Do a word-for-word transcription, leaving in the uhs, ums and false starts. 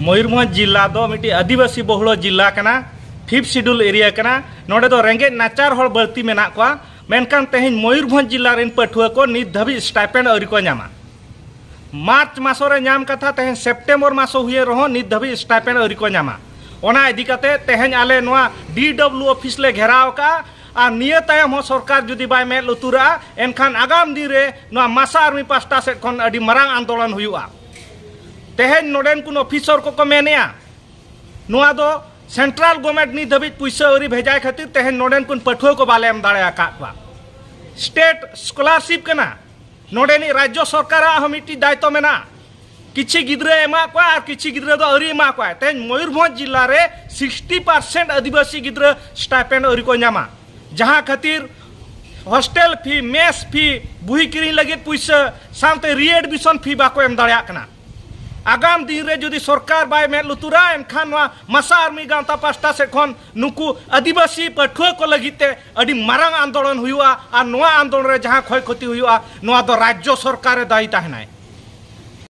ᱢᱚᱭᱩᱨᱵᱷᱚᱸᱡᱽ ᱡᱤᱞᱟ ᱫᱚ ᱢᱤᱫᱴᱤᱡ ᱟᱹᱫᱤᱵᱟᱹᱥᱤ ᱵᱚᱦᱩᱞ ᱡᱤᱞᱟ ᱠᱟᱱᱟ, ᱯᱷᱤᱯᱛᱷ ᱥᱤᱰᱩᱞ ᱮᱨᱤᱭᱟ ᱠᱟᱱᱟ᱾ ᱱᱚᱰᱮ ᱫᱚ ᱨᱮᱸᱜᱮᱡ ᱱᱟᱪᱟᱨ ᱦᱚᱲ ᱵᱟᱹᱲᱛᱤ ᱢᱮᱱᱟᱜ ᱠᱚᱣᱟ᱾ ᱢᱮᱱᱠᱷᱟᱱ ᱛᱮᱦᱮᱧ ᱢᱚᱭᱩᱨᱵᱷᱚᱸᱡᱽ ᱡᱤᱞᱟ ᱨᱮᱱ ᱯᱟᱹᱴᱷᱩᱣᱟᱹ ᱠᱚ ᱱᱤᱛ ᱫᱷᱟᱹᱵᱤᱡ ᱥᱴᱟᱭᱯᱮᱱᱰ ᱟᱹᱣᱨᱤ ᱠᱚ ᱧᱟᱢᱟ᱾ ᱢᱟᱨᱪ ᱢᱟᱥᱚ ᱨᱮ ᱧᱟᱢ ᱠᱟᱛᱷᱟ, ᱛᱮᱦᱮᱧ ᱥᱮᱯᱴᱮᱢᱵᱚᱨ ᱢᱟᱥᱚ ᱦᱩᱭᱮᱱ ᱨᱮᱦᱚᱸ ᱱᱤᱛ ᱫᱷᱟᱹᱵᱤᱡ ᱥᱴᱟᱭᱯᱮᱱᱰ ᱟᱹᱣᱨᱤ ᱠᱚ ᱧᱟᱢᱟ᱾ ᱚᱱᱟ ᱤᱫᱤ ᱠᱟᱛᱮ ᱛᱮᱦᱮᱧ ᱟᱞᱮ ᱱᱚᱣᱟ ᱰᱤ ᱰᱚᱵᱞᱤᱭᱩ ᱚᱯᱷᱤᱥ ᱞᱮ ᱜᱷᱮᱨᱟᱣ ᱟᱠᱟᱫᱼᱟ᱾ ᱟᱨ ᱱᱤᱭᱟᱹ ᱛᱟᱭᱚᱢ ᱦᱚᱸ ᱥᱚᱨᱠᱟᱨ ᱡᱩᱫᱤ ᱵᱟᱭ ᱢᱮᱫ ᱞᱩᱛᱩᱨᱟᱜᱼᱟ, ᱮᱱᱠᱷᱟᱱ ᱟᱜᱟᱢ ᱫᱤᱱ ᱨᱮ ᱱᱚᱣᱟ ᱢᱟᱥᱟ ᱟᱨᱢᱤ ᱯᱟᱥᱴᱟ ᱥᱮᱫ ᱠᱷᱚᱱ ᱟᱹᱰᱤ ᱢᱟᱨᱟᱝ ᱟᱱᱫᱳᱞᱚᱱ ᱦᱩᱭᱩᱜᱼᱟ᱾ ᱛᱮᱦᱮᱧ ᱱᱚᱰᱮᱱ ᱠᱚ ᱚᱯᱷᱤᱥᱚᱨ ᱠᱚᱠᱚ ᱢᱮᱱᱮᱜᱼᱟ, ᱱᱚᱣᱟ ᱫᱚ ᱥᱮᱱᱴᱨᱟᱞ ᱜᱚᱵᱷᱢᱮᱱᱴ ᱱᱤᱛ ᱫᱷᱟᱹᱵᱤᱡ ᱯᱩᱭᱥᱟᱹ ᱟᱹᱣᱨᱤ ᱵᱷᱮᱡᱟᱭ ᱠᱷᱟᱹᱛᱤᱨ ᱛᱮᱦᱮᱧ ᱱᱚᱰᱮᱱ ᱠᱚ ᱯᱟᱹᱴᱷᱩᱣᱟᱹ ᱠᱚ ᱵᱟᱞᱮ ᱮᱢ ᱫᱟᱲᱮ ᱟᱠᱟᱫ ᱠᱚᱣᱟ᱾ ᱥᱴᱮᱴ ᱥᱠᱚᱞᱟᱨᱥᱤᱯ ᱠᱟᱱᱟ, ᱱᱚᱰᱮᱱᱤᱡ ᱨᱟᱡᱽᱡᱚ ᱥᱚᱨᱠᱟᱨᱟᱜ ᱦᱚᱸ ᱢᱤᱫᱴᱤᱡ ᱫᱟᱭᱤᱛᱛᱚ ᱢᱮᱱᱟᱜᱼᱟ᱾ ᱠᱤᱪᱷᱤ ᱜᱤᱫᱽᱨᱟᱹ ᱮᱢᱟ ᱠᱚᱣᱟ ᱟᱨ ᱠᱤᱪᱷᱤ ᱜᱤᱫᱽᱨᱟᱹ ᱫᱚ ᱟᱹᱣᱨᱤ ᱮᱢᱟ ᱠᱚᱣᱟ᱾ ᱛᱮᱦᱮᱧ ᱢᱚᱭᱩᱨᱵᱷᱚᱸᱡᱽ ᱡᱤᱞᱟ ᱨᱮ ᱥᱤᱠᱥᱴᱤ ᱯᱟᱨᱥᱮᱱᱴ ᱟᱹᱫᱤᱵᱟᱹᱥᱤ ᱜᱤᱫᱽᱨᱟᱹ ᱥᱴᱟᱭᱯᱮᱱᱰ ᱟᱹᱣᱨᱤ ᱠᱚ ᱧᱟᱢᱟ, ᱡᱟᱦᱟᱸ ᱠᱷᱟᱹᱛᱤᱨ ᱦᱳᱥᱴᱮᱞ ᱯᱷᱤ, ᱢᱮᱥ ᱯᱷᱤ, ᱵᱩᱦᱤ ᱠᱤᱨᱤᱧ ᱞᱟᱹᱜᱤᱫ ᱯᱩᱭᱥᱟᱹ ᱥᱟᱶᱛᱮ ᱨᱤ ᱮᱰᱢᱤᱥᱚᱱ ᱯᱷᱤ ᱵᱟᱠᱚ ᱮᱢ ᱫᱟᱲᱮᱭᱟᱜ ᱠᱟᱱᱟ᱾ ᱟᱜᱟᱢ ᱫᱤᱱ ᱨᱮ ᱡᱩᱫᱤ ᱥᱚᱨᱠᱟᱨ ᱵᱟᱭ ᱢᱮᱫ ᱞᱩᱛᱩᱨᱟ, ᱮᱱᱠᱷᱟᱱ ᱱᱚᱣᱟ ᱢᱟᱥᱟ ᱟᱨᱢᱤ ᱜᱟᱶᱛᱟ ᱯᱟᱥᱴᱟ ᱥᱮᱫ ᱠᱷᱚᱱ ᱱᱩᱠᱩ ᱟᱹᱫᱤᱵᱟᱹᱥᱤ ᱯᱟᱹᱴᱷᱩᱣᱟᱹ ᱠᱚ ᱞᱟᱹᱜᱤᱫ ᱛᱮ ᱟᱹᱰᱤ ᱢᱟᱨᱟᱝ ᱟᱱᱫᱳᱞᱚᱱ ᱦᱩᱭᱩᱜᱼᱟ᱾ ᱟᱨ ᱱᱚᱣᱟ ᱟᱱᱫᱳᱞᱚᱱ ᱨᱮ ᱡᱟᱦᱟᱸ ᱠᱷᱚᱭ ᱠᱷᱚᱛᱤ ᱦᱩᱭᱩᱜᱼᱟ, ᱱᱚᱣᱟ ᱫᱚ ᱨᱟᱡᱽᱡᱚ ᱥᱚᱨᱠᱟᱨᱮ ᱫᱟᱭᱤ ᱛᱟᱦᱮᱱᱟᱭ᱾